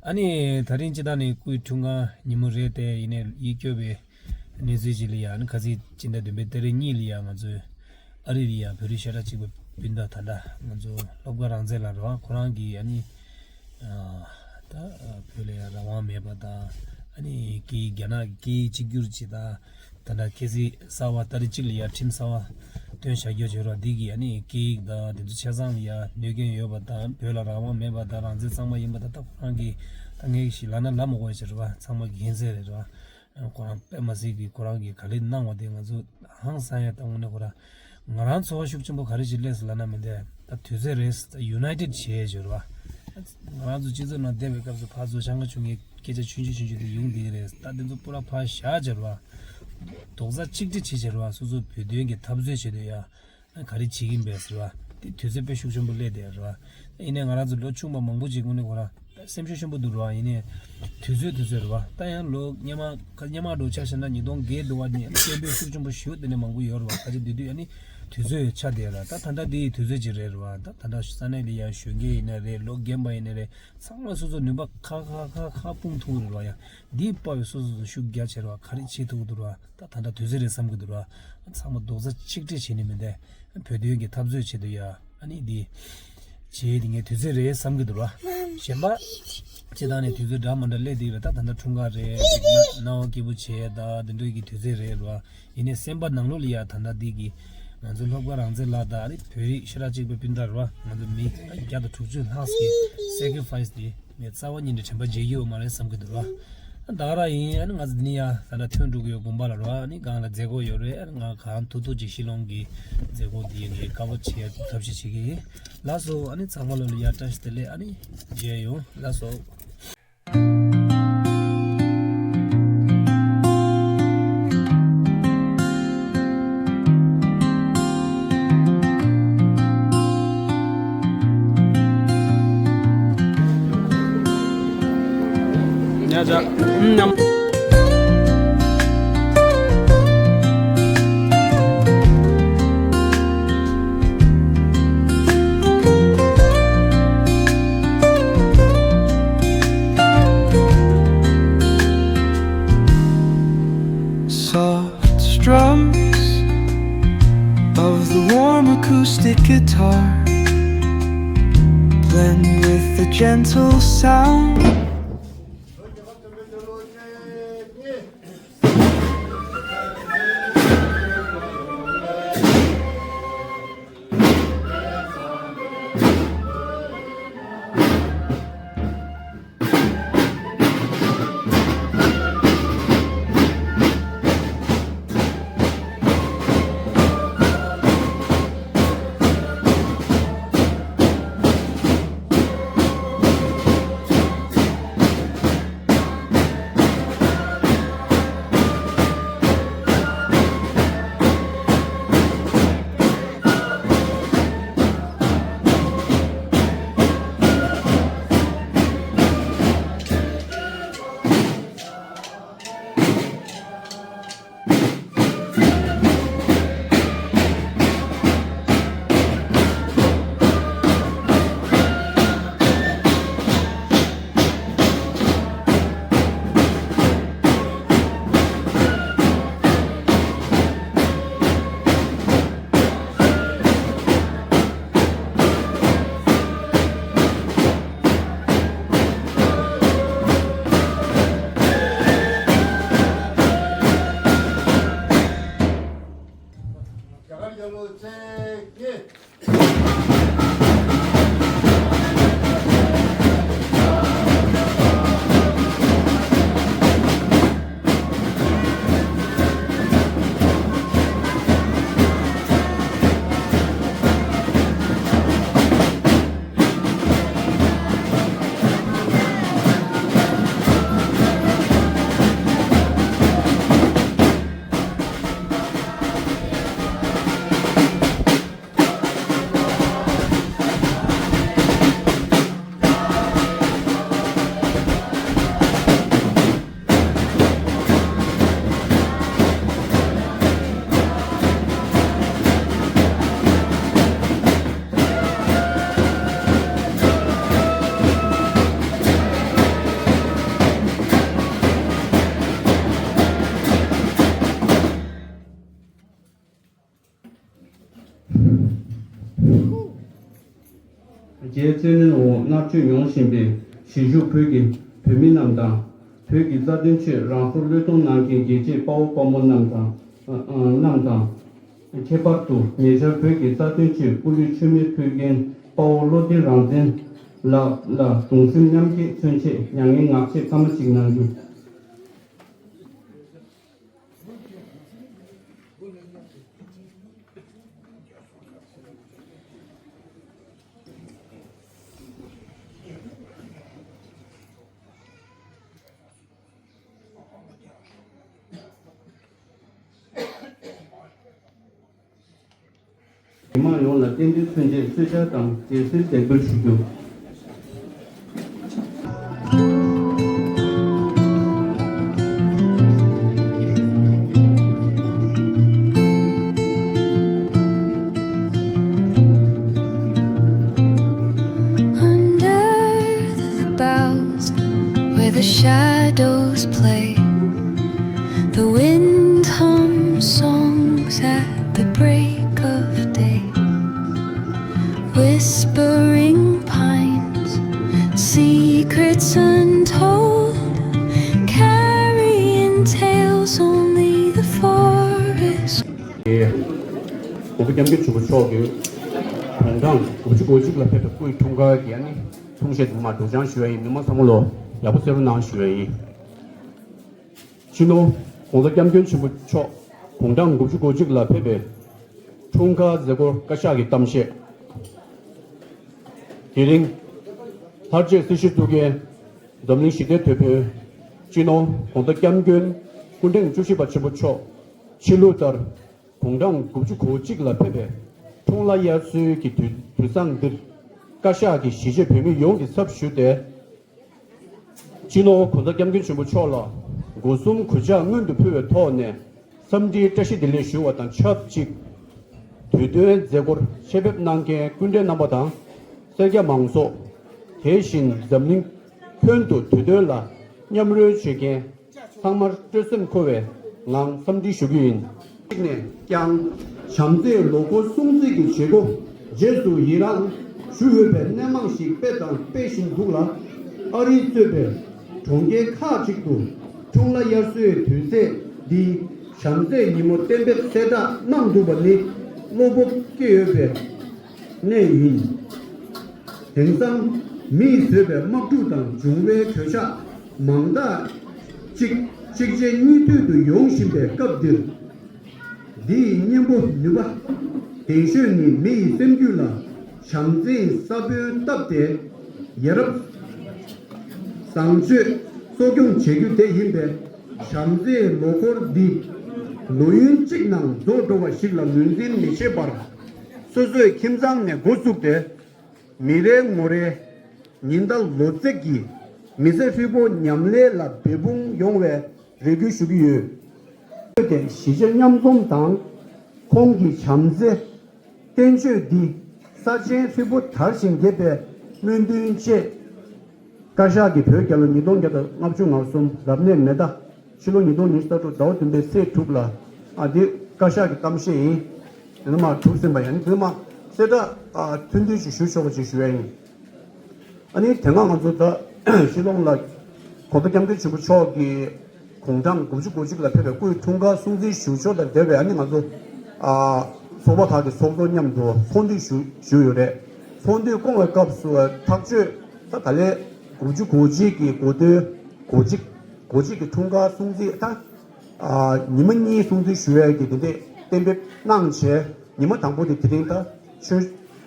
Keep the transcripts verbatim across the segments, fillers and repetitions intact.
ཨ་ནི་དེ་རིང་སྤྱིར་བཏང་ནས་སྐུའི་འཁྲུངས་སྐར་ཉིན་མོ་རེད་དེ། ཡིན་ནའི་ཡིད་སྐྱོ་བའི་གནས་ཚུལ་ཅིག་ལ་ཡ། ཨ་ནི་ཁ་སང་སྤྱི་ཟླ་བདུན་པའི་ཏ་རིག་གཉིས་ལ་ཡ། ང་ཚོའི་ཨ་རི་ལ་ཡ་བོད་རིགས་ཤ་ཁྲག་གཅིག་པ་སྤུན་ཟླ་ད་ལྟ་ང་ཚོ་སློབ་དགའ་རང་བཙན་ལགས་རེད་བ། ཁོ་རང་གིས་ཨ་ནི་ཨ་ད་བོད་ལ་ཡ་རང་དབང་མེད་པ་དང་། ཨ་ནི་སྐད་ཡིག་རྒྱ་ནག་གི་སྐད་ཡིག་གཅིག་གྱུར་བྱེད་སྟངས། ད་ལྟ་ཁ་སང་གསར་པ་ཏ་རིག་གཅིག་ལ་ཡ་ཁྲིམས་གསར་པ་བཏོན་བཞག་རྒྱུ་བྱས་རེད་བ། འདི་གིས་ཨ་ནི་སྐད་ཡིག་དང་དེ་ཚོ་ཆ་ཚང་ལ་ཡ་གནོད་སྐྱོན་ཡོད་པ་དང་། བོད་ལ་རང་དབང་མེད་པ་དང་། རང་བཙན་གཙང་མ་ཡིན་པ་དང་། ད་ཁོ་རང་གིས་ད་ངས་ཞིག་ལབ་ན་ལབ་མ་དགོས་ཡ་ཅིག་རེད་བ། ཚང་མ་གི་མཁྱེན་གསལ་རེད་བ། ཁོ་རང་དཔེ་མ་སྲིད་ཀྱི་ཁོ་རང་གིས་ག་རེ་གནང་བ་དེ་ང་ཚོ་ཧང་སང་ཡ། ད་དངོས་གནས་ཁོ་རང་ང་རང་ཚོར་བ་ཤུགས་ཆེན་པོ་ག་རེ་ཞིག་སླེབས་སོང་ལབ་ན་མི་འདུག་ད་དུས་ཚོད་རེད། ད་ཡུ་ནའི་ཊེཌ་བྱས་བྱས་རེད་བ། ང་རང་ཚོ་སྤྱི་ཚོགས་ནང་བསྡད་པའི་སྐབས་སུ་ཕར་ཚུར་ཆང་ཁ་ཆུང་ངེ་སྐད་ཆ་ཆུང་ཆུང་ཆུང་ཆུང་དེ་ཡོང་བསྡད་ཀྱི་རེད། ད་དེ་ཚོ་པུ་ར་ཕར་བཞག་བྱས་རེད་བ། རྡོག་རྩ་གཅིག་སྒྲིལ་བྱས་བྱས་རེད་བ། སོ་སོ་བོད་དོན་གྱི་འཐབ་རྩོད་བྱེད་དུས་ཡ། ག་རེ་བྱེད་ཀྱིན་པས་ཟེར་བ། དེ་དུས་ཚོད་དཔེ་ཤུགས་ཆེན་པོ་སླེབས་བསྡད་རེད་བ། ཡིན་ནའི་ང་རང་ཚོ་ལོ་ཆུང་བ་མང་པོ་ཅིག་དངོས་གནས་ཁོ་རང་ད་སེམས་ཤུགས་ཆེན་པོ་འདུག་རེད་བ། ཡིན་ནའི་དུས་ཚོད་དུས་ཚོད་རེད་བ། ད་ཡང་ལོ་སྔོན་མ་ཁ་སྔོན་མ་འདྲ་ཆ་བཞག་ན་ཉིས་སྟོང་བརྒྱད་འདྲ་བ་ནས་སྐད་འབོད་ཤུགས་ཆེན་པོ་ཞུ་དེ་ནས་མང་པོ་ཡོད་རེད་བ། ཁ་ཆེ་དེ་དུས་ཨ་ནི་དུས་ཚོད་ཆགས་བསྡད་རེད། ད་ད་ལྟ་དེ་ཡི་དུས་ཚོད་ཅིག་རེད་བ། ད་ད་ལྟ་ས་གནས་ལ་ཡང་གཞོན་སྐྱེས་ཡིན་ན་རེད། ལོ་རྒན་པ་ཡིན་ན་རེད། ཚང་མ་སོ་སོ་ནུས་པ་ཁ་ཁ་ཁ་ཁ་སྤུངས་ཐུབ་རེད་བ། ཡང་འདི་དཔའ་བའི་སོ་སོ་སོ་ཤུགས་རྒྱ་ཆེ་རེད་བ། ག་རེ་བྱེད་ཐུབ་འདུག་རེད་བ། ད་ད་ལྟ་དུས་ཚོད་རེད་བསམ་གྱི་འདུག་ར། ཚང་མ་རྡོག་རྩ་གཅིག་སྒྲིལ་བྱས་ནས་མི་འདས་བོད་དོན་གྱི་འཐབ་རྩོད་བྱེད་དུ་ཡ། ཨ་ནི་འདི་བྱེད་དེ་ངས་དུས་ཚོད་རེད་བསམ་གྱི་འདུག་ར། གཞན་པ་སྤྱིར་བཏང་ནས་དུས་ཚོད་འདྲ་མི་འདྲ་སླེབས་བསྡད་རེད། ད་ད་ལྟ་འཁྲུངས་སྐར་རེད། ཅིག་ན་སྣང་བ་སྐྱིད་པོ་བྱས་ད་དེ་འདྲ་གི་དུས་ཚོད་རེད་ར། ཡིན་ནའི་སེམས་པ་ནང་ལོགས་ལ་ཡ་ད་ལྟ་འདི་གི་ང་ཚོ་སློབ་དགའ་རང་བཙན་ལགས་དང་ཨ་ནི་བོད་རིགས་ཤ་ཁྲག་གཅིག་པའི་སྤུན་ཟླ་ར། ང་ཚོ་མི་བརྒྱ་དང་དྲུག་ཅུ་ལྷག་གི་སེ་ཀི་རི་ཕ་ཡི་སི་དེ་ངས་རྩ་བ་ཉིད་ནས་དྲན་པ་བརྗེད་ཀྱི་ཡོད་མ་རེད་བསམ་གྱི་འདུག་ར། ད་ག་རང་ཡིན། ཨ་ནི་ང་ཚོ་འདི་ནས་ཡ་ད་ལྟ་ཐོན་འགྲོ་གི་ཡོད། དགོན་པ་ལ་ར། ཨ་ནི་སྒང་ལ་མཛད་སྒོ་ཡོད་རེད། ཨ་ནི་ང་གང་ཐུབ་ཐུབ་ཅིག་ཤི་ལོང་གི་མཛད་སྒོ་འདི་ངས་དཀའ་བ་ཆེ་ཐབས་ཤེས་བྱེད་ཀྱི་ཡིན། ལགས་སོ། ཨ་ནི་ཚང་མ་ལོ་ལ་ཡ་བཀྲ་ཤིས་བདེ་ལེགས། ཨ་ནི་མཇལ་ཡོང་། ལགས་སོ། Soft strums of the warm acoustic guitar blend with the gentle sound རྒྱའི་བཙན་གནོན་འོག་མནར་གཅོད་མྱོང་བཞིན་པའི་གཞིས་བཞུགས་བོད་ཀྱི་བོད་མི་རྣམས་དང་། བོད་ཀྱི་རྩ་དོན་ཆེད་རང་སྲོག་བློས་གཏོང་གནང་མཁན་རྒྱལ་གཅེས་དཔའ་བོ་དཔའ་མོ་རྣམས་དང་། ཨ་ཨ་རྣམས་དང་། ཁྱད་པར་དུ་ཉེ་ཆར་བོད་ཀྱི་རྩ་དོན་ཆེད་སྐུ་ལུས་མཆོད་མེ་ཕུལ་མཁན་དཔའ་བོ་བློ་བདེ་རང་བཙན་ལགས་ལ་གདུང་སེམས་མཉམ་སྐྱེད་མཚོན་ཆེད་མྱ་ངན་ངག་བཅད་སྐར་མ་གཅིག་གནང་རྒྱུ། མི་མང་ཡོངས་ལ་རྟེན་འབྲེལ་མཚོན་ཆེད་གསོལ་ཇ་དང་འབྲས་སིལ་འདེགས་འབུལ་ཞུ་རྒྱུ། Under the boughs where the shadows play, the wind hums songs at the break of day. Whispering pines, secrets untold, carrying tales only the forest. དགོན་པ་སྐྱབས་མགོན་ཆེན་པོ་མཆོག་གིས་དགུང་གྲངས་དགུ་བཅུ་གོ་གཅིག་ལ་ཕེབས་པའི་སྐུའི་འཁྲུངས་སྐར་གྱི་ཨ་ནི་འཁྲུངས་གཞས་དུ་མ་སྒྲོག་སྦྱང་ཞུ་བ་ཡིན། མི་མང་ཚང་མ་ལོ་ཡག་པོ་གསན་རོགས་གནང་ཞུ་བ་ཡིན། སྤྱི་ནོར་༸གོང་ས་༸སྐྱབས་མགོན་ཆེན་པོ་མཆོག་དགུང་གྲངས་དགུ་བཅུ་གོ་གཅིག་ལ་ཕེབས་པའི་འཁྲུངས་སྐར་མཛད་སྒོར་བཀའ་ཤག་གི་གཏམ་བཤད། དེ་རིང་ལྷར་བཅས་སྲིད་ཞིའི་གཙུག་རྒྱན་འཛམ་གླིང་ཞི་བདེའི་དེད་དཔོན་སྤྱི་ནོར་༸གོང་ས་༸སྐྱབས་མགོན་སྐུ་ཕྲེང་བཅུ་བཞི་པ་ཆེན་པོ་མཆོག་ཕྱི་ལུགས་ལྟར་དགུང་གྲངས་དགུ་བཅུ་གོ་གཅིག་ལ་ཕེབས་པའི་འཁྲུངས་ལྷ་དབྱར་གསོལ་གྱི་དུས་དུས་བཟང་འདིར་བཀའ་ཤག་གིས་གཞིས་བྱེས་བོད་མི་ཡོངས་ཀྱི་ཚབ་ཞུས་ཏེ། སྤྱི་ནོར་༸གོང་ས་༸སྐྱབས་མགོན་ཆེན་པོ་མཆོག་ལ་སྒོ་གསུམ་གུས་ཕྱག་སྔོན་དུ་ཕུལ་བའི་ཐོག་ནས་འཚམས་འདྲིའི་བཀྲ་ཤིས་བདེ་ལེགས་ཞུ་བ་དང་ཆབས་ཅིག་དུས་སྟོན་མཛད་སྒོར་ཆེད་ཕེབས་གནང་མཁན་སྐུ་མགྲོན་རྣམ་པ་དང་། སེར་སྐྱ་མང་ཚོགས། དེ་བཞིན་འཛམ་གླིང་ཁྱོན་དུ་དུས་སྟོན་ལ་མཉམ་རོལ་བྱེད་མཁན་ཚང་མར་སྤྲོ་སེམས་འཁོལ་བའི་ངང་འཚམས་འདྲི་ཞུ་རྒྱུ་ཡིན། གཅིག་ནས་ཀྱང་བྱམས་བརྩེའི་ལོ་འཁོར་སྲུང་བརྩི་གི་བྱེད་སྒོ་རྗེས་སུ་ཡི་རང་ཞུ་འོས་པའི་སྣེ་མང་ཞིག་སྤེལ་དང་སྤེལ་བཞིན་འདུག་ལ། ཨ་རིས་གཙོས་པའི་གྲོང་ཁྱེར་ཁག་ཅིག་ཏུ་འཁྲུངས་ལྷ་དབྱར་གསོལ་དུས་ཚེས་འདིའི་བྱམས་བརྩེའི་ཉིན་མོ་གཏན་འབེབས་གསལ་བསྒྲགས་གནང་འདུག་པ་ནི་བློ་སྤོབས་སྐྱེ་འོས་པའི་གནས་ཡིན། དེང་སང་མིས་བཟོས་པའི་དམག་འཁྲུག་དང་འབྱུང་བའི་གོད་ཆག་མང་དག་ཅིག་གཅིག་རྗེས་གཉིས་མཐུད་དུ་ཡོང་བཞིན་པའི་སྐབས་འདིར། འདི་ཡི་གཉེན་པོ་ནུས་པ་ལྡན་ཤོས་ནི་མི་ཡི་སེམས་རྒྱུད་ལ་བྱམས་བརྩེའི་ས་བོན་བཏབ་སྟེ་ཡ་རབས་བཟང་སྤྱོད་གསོ་སྐྱོང་བྱེད་རྒྱུ་དེ་ཡིན་པས། བྱམས་བརྩེའི་ལོ་འཁོར་འདི་ལོ་ཡུན་གཅིག་ནང་རྫོགས་འགྲོ་བ་ཞིག་ལ་ངོས་འཛིན་མི་བྱེད་པར། སོ་སོའི་ཁྱིམ་ཚང་ནས་འགོ་བཙུགས་ཏེ། མི་རེ་ངོ་རེ་ཉིན་ཟླ་ལོ་ཚིགས་ཀྱི་མི་ཚེ་ཧྲིལ་པོ་ཉམས་ལེན་ལ་འབད་འབུངས་ཡོང་བའི་རེ་སྐུལ་ཞུ་གི་ཡོད། གཞིས་བྱེས་མཉམ་འཛོམས་དང་ཁོང་གི་བྱམས་བརྩེ་བསྟན་བཅོས་འདི་ས་ཆེན་ཧྲིལ་པོ་དར་ཞིང་རྒྱས་པའི་སྨོན་འདུན་བཅས། བཀའ་ཤག་གིས་བོད་རྒྱལ་ལོ་ཉིས་སྟོང་བརྒྱ་དང་ལྔ་བཅུ་ང་གསུམ་རབ་གནས་མེ་ཟླ་ཕྱི་ལོ་ཉིས་སྟོང་ཉི་ཤུ་རྩ་དྲུག་ཟླ་བ་བདུན་པའི་ཚེས་དྲུག་ལ། ཨ་འདི་བཀའ་ཤག་གི་གཏམ་བཤད་ཡིན། དེ་ནས་མར་གྲུབ་ཟིན་པ་ཡིན། དེ་ནས་མར་གསལ་བསྒྲགས་ཨ་ཐུང་ཐུང་ཅིག་ཞུ་ཆོག་པ་ཅིག་ཞུ་ཡ་ཡིན། ཨ་ནི་དེ་སྔ་ང་ཚོ་ད་ཤི་ལོང་ལ་གོང་ས་སྐྱབས་མགོན་ཆེན་པོ་མཆོག་གི་དགུང་གྲངས་དགུ་བཅུ་གོ་གཅིག་ལ་ཕེབས་པའི་སྐུའི་འཁྲུངས་སྐར་སྲུང་བརྩི་ཞུ་ཕྱོགས་དང་འབྲེལ་བའི་ཨ་ནི་ང་ཚོ་ཨ་ཚོགས་པ་ཁག་གི་ཚོགས་གཙོ་མཉམ་དུ་ཚོགས་འདུ་ཞུ་ཞུས་ཡོད་རེད། ཚོགས་འདུ་སྐོང་བའི་སྐབས་སུ་ཐག་གཅོད་ད་ད་ལན་དགུ་བཅུ་གོ་གཅིག་གི་འགོ་སྟོན་གོ་གཅིག་གོ་གཅིག་གི་འཁྲུངས་སྐར་སྲུང་བརྩི་ད་ཨ་ཉི་མ་གཉིས་སྲུང་བརྩི་ཞུ་ཡས་ཀྱི་དེ་འདྲས་གཏན་འབེབས་གནང་བྱས། ཉི་མ་དང་པོ་དེ་དེ་རིང་ད་ཆོས་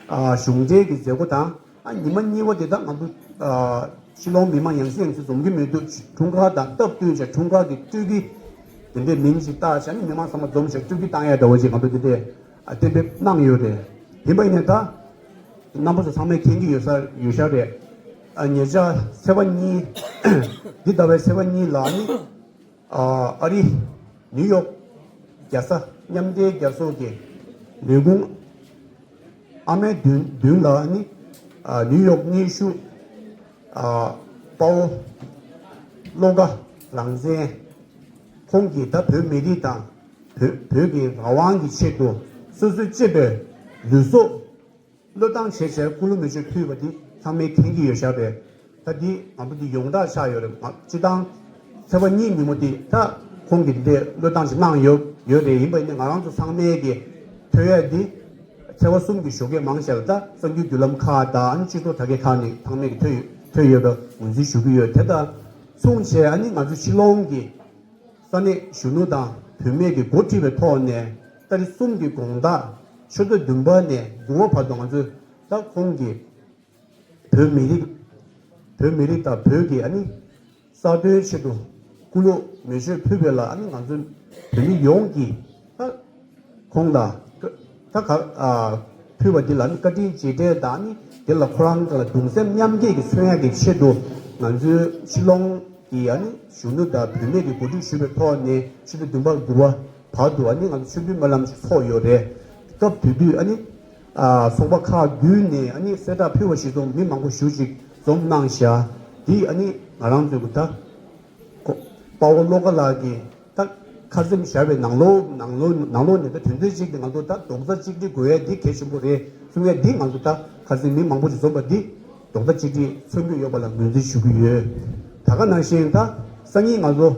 ཨ་གཞུང་འབྲེལ་གྱི་མཛད་སྒོ་དང་། ཨ་ཉི་མ་གཉིས་པ་དེ་དག་ང་ཚོ་ཨ་ཕྱི་ལོགས་མི་མང་ཡང་སེ་ཡང་སེ་འཛོམས་ཀྱི་མི་འདུག་འཁྲུངས་སྐར་དང་སྟབས་བསྟུན་བྱས་འཁྲུངས་སྐར་གྱི་སྤྲོ་སྐྱིད་དེ་འདྲའི་མིང་ཞིག་བཏགས་བྱས་ནས་མི་མང་ཚང་མ་འཛོམས་བྱས་སྤྲོ་སྐྱིད་བཏང་ཡ་འདྲ་བོ་ཞིག་ང་ཚོ་དེ་འདྲས་ཨ་གཏན་འབེབས་གནང་ཡོད་རེད། ཡིན་པ་ཡིན་ནའི་ད་རྣམ་པ་ཚོ་ཚང་མས་མཁྱེན་གྱི་ཡོད་ས་ཡོད་ཤག་རེད། ཨ་ཉེ་ཆར་ཚེས་པ་གཉིས་འདི་ཟླ་བའི་ཚེས་པ་གཉིས་ལ་ནི། ཨ་ཨ་རི་ནིའུ་ཡོག་རྒྱལ་ས་མཉམ་འབྲེལ་རྒྱལ་ཚོགས་ཀྱི་ལས་ཁུངས་ཨ་མའི་མདུན་མདུན་ལ་ནི་ཨ་ནིའུ་ཡོག་སྙན་ཞུ་ཨ་དཔའ་བོ་བློ་དགའ་རང་བཙན་ཁོང་གིས་ད་བོད་མི་རིགས་དང་བོད་བོད་ཀྱི་རང་དབང་གི་ཆེད་དུ་སོ་སོའི་གཅེས་པའི་ལུས་སྲོག་བློས་བཏང་བྱས་བྱས་སྐུ་ལུས་མེ་མཆོད་ཕུལ་བ་འདི་ ཚང་མས་མཁྱེན་གྱི་ཡོད་ཤག་པས། ད་འདི་ང་ཚོ་འདི་ཡོངས་གྲགས་ཆགས་ཡོད་རེད། ང་སྤྱི་བཏང་ཚེས་པ་གཉིས་ཉིན་མོ་འདི་ད་ཁོང་གིས་འདི་བློས་བཏང་ཞིག་གནང་ཡོད་ཡོད་རེད། ཡིན་པ་ཡིན་ན་ང་རང་ཚོ་ཚང་མས་ཀྱི་ཐོས་ཡ་འདི་ཚེས་པ་གསུམ་གྱི་ཞོགས་ཀས་མང་ཆེ་བ་ད་གསར་འགྱུར་བརྒྱུད་ལམ་ཁག་དང་ཨ་ནི་སྤྱི་ཚོགས་དྲ་རྒྱ་ཁག་ནས་ཚང་མས་ཀྱི་ཐོས་ཐོས་ཡོད་པ་ངོས་འཛིན་ཞུ་གི་ཡོད། དེ་དང་མཚུངས་བྱས་ཨ་ནི་ང་ཚོ་ཕྱི་ལོགས་ཀྱི་ས་གནས་གཞོན་ནུ་དང་བུད་མེད་ཀྱིས་འགོ་ཁྲིད་པའི་ཐོག་ནས་ཏ་རིག་གསུམ་གྱི་དགོང་དག་ཆུ་ཚོད་བདུན་པ་ནས་དགུ་པ་བར་དུ་ང་ཚོས་ད་ཁོང་གིས་བོད་མི་རིགས་བོད་མི་རིགས་དང་བོད་ཀྱི་ཨ་ནི་གསར་གཏོད་ཆེད་དུ་སྐུ་ལུས་མེ་མཆོད་ཕུལ་བ་ལ་ཨ་ནི་ང་ཚོ་བོད་མི་ཡོངས་ཀྱིས་ད་ཁོང་ལ་ད་ག་ཨ་ཕུལ་བ་འདི་ལ་ཨ་ནི་བཀའ་དྲིན་རྗེས་དྲན་དང་ཨ་ནི་དེ་ལ་ཁོ་རང་ལ་གདུང་སེམས་མཉམ་སྐྱེད་ཀྱི་མཚོན་ཡག་གི་ཆེད་དུ་ང་ཚོའི་ཕྱི་ལོགས་ཀྱི་ཨ་ནི་གཞོན་ནུ་དང་བུད་མེད་ཀྱིས་གོ་སྒྲིག་ཞུས་པའི་ཐོག་ནས་ཆུ་ཚོད་བདུན་པ་དགུ་པ་བར་དུ་ཨ་ནི་ང་ཚོ་མཆོད་འབུལ་སྨོན་ལམ་ཞིག་ཚོགས་ཡོད་རེད། སྐབས་དེ་དུས་ཨ་ནི་ཨ་ཚོགས་པ་ཁག་བརྒྱུད་ནས་ཨ་ནི་གསལ་བསྒྲགས་ཕུལ་བ་ཞིག་སོང་མི་མང་པོ་ཞེ་ཅིག་འཛོམས་གནང་བཞག་འདི་ཨ་ནི་ང་རང་ཚོའི་གི་ད་ཁོ་དཔའ་བོ་བློ་དགའ་ལགས་ཀྱིས་ད་ཁ་སེམས་བཞག་པའི་ནང་ལོགས་ནང་ལོགས་ནང་ལོགས་ནས་ད་དོན་ཚན་གཅིག་དེ་ང་ཚོ་ད་རྡོག་རྩ་གཅིག་སྒྲིལ་དགོས་ཡ་འདི་གལ་ཆེན་པོ་རེད་གསུང་ཡ་འདི་ང་ཚོ་ད་ཁ་སེམས་མི་མང་པོ་ཞིག་འཛོམས་པ་འདི་རྡོག་རྩ་གཅིག་སྒྲིལ་མཚོན་གྱི་ཡོད་པ་ལ་ངོས་འཛིན་ཞུ་གི་ཡོད། ད་ག་ནང་བཞིན་ད་སང་ཉིན་ང་ཚོ་